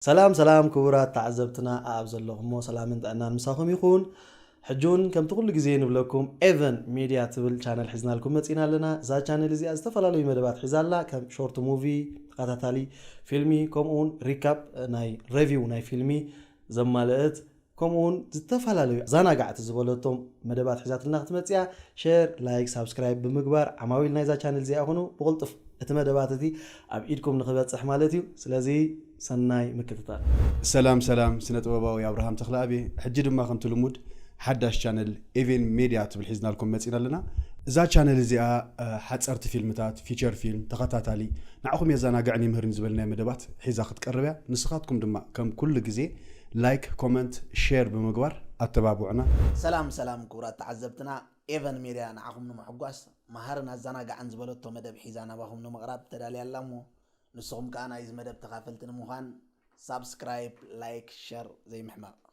ሰላም ሰላም ክቡራት ተዓዘብትና ኣብ ዘለኹሞ ሰላምን ጥዕናን ምሳኹም ይኹን። ሕጂ እውን ከምቲ ኩሉ ግዜ ንብለኩም ኤቨን ሜድያ ትብል ቻነል ሒዝናልኩም መፂና ኣለና። እዛ ቻነል እዚኣ ዝተፈላለዩ መደባት ሒዛ ኣላ። ከም ሾርት ሙቪ፣ ተኸታታሊ ፊልሚ፣ ከምኡ እውን ሪካፕ ናይ ሬቪው ናይ ፊልሚ ዘማለአት፣ ከምኡ እውን ዝተፈላለዩ ዘናጋዕቲ ዝበለቶም መደባት ሒዛትልና ክትመፅያ፣ ሼር፣ ላይክ፣ ሳብስክራይብ ብምግባር ዓማዊል ናይዛ ቻነል እዚኣ ይኹኑ። ብቕልጡፍ እቲ መደባት እቲ ኣብ ኢድኩም ንክበፅሕ ማለት እዩ። ስለዚ ሰናይ ምክትታል። ሰላም ሰላም፣ ስነ ጥበባዊ ኣብርሃም ተኽለኣብ። ሕጂ ድማ ከምቲ ልሙድ ሓዳሽ ቻነል ኤቨን ሜድያ ትብል ሒዝናልኩም መፂና ኣለና። እዛ ቻነል እዚኣ ሓፀርቲ ፊልምታት፣ ፊቸር ፊልም፣ ተኸታታሊ ንዓኹም የዘናግዕን ይምህርን ዝበልናዮ መደባት ሒዛ ክትቀርብ እያ። ንስኻትኩም ድማ ከም ኩሉ ግዜ ላይክ፣ ኮመንት፣ ሼር ብምግባር ኣተባብዑና። ሰላም ሰላም ክቡራት ተዓዘብትና፣ ኤቨን ሜድያ ንዓኹም ንምሕጓስ መሃርን ኣዘናጋዕን ዝበለቶ መደብ ሒዛ ናባኹም ንምቕራብ ተዳልያ ኣላ እሞ ንስኹም ከኣ ናይዚ መደብ ተኻፈልቲ ንምዃን ሳብስክራይብ፣ ላይክ፣ ሸር ዘይምሕማቕ።